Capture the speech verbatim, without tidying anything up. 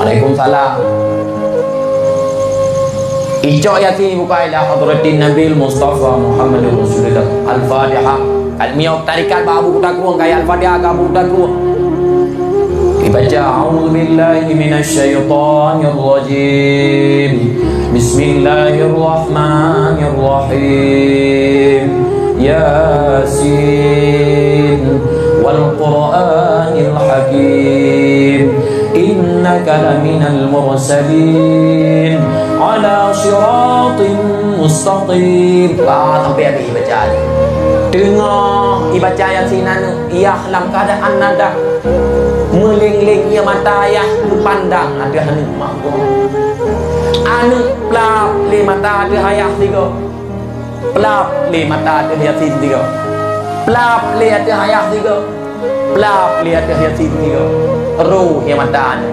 Waalaikumsalam. Icok Yasin buka ila hadratin Nabil Mustafa Muhammadur Rasulullah. Al-Fatihah. Kan miyok tarikat bak Abu Takruang, kaya Al-Fatihah ke Abu Takruang. Dibaca, "A'udzubillahi minasyaitonirrajim. Bismillahirrahmanirrahim. Yasin, wal Qur'anil hakim. Innaka laminal mursalin. Ala siratin mustaqim." Bah, sampai habis ibaca. Teungoh ibaca Yasin aneuk, yah lam keuadaan nadah. Meuléng-léng ie mata yah geupandang ateueh aneuk mak gob. Aneuk plap lé mata ateueh ayah sigoe. Plap lé mata ateueh Yasin sigoe. Plap lé ateueh ayah sigoe. Plap lé ateueh Yasin sigoe. Roh ie mata aneuk.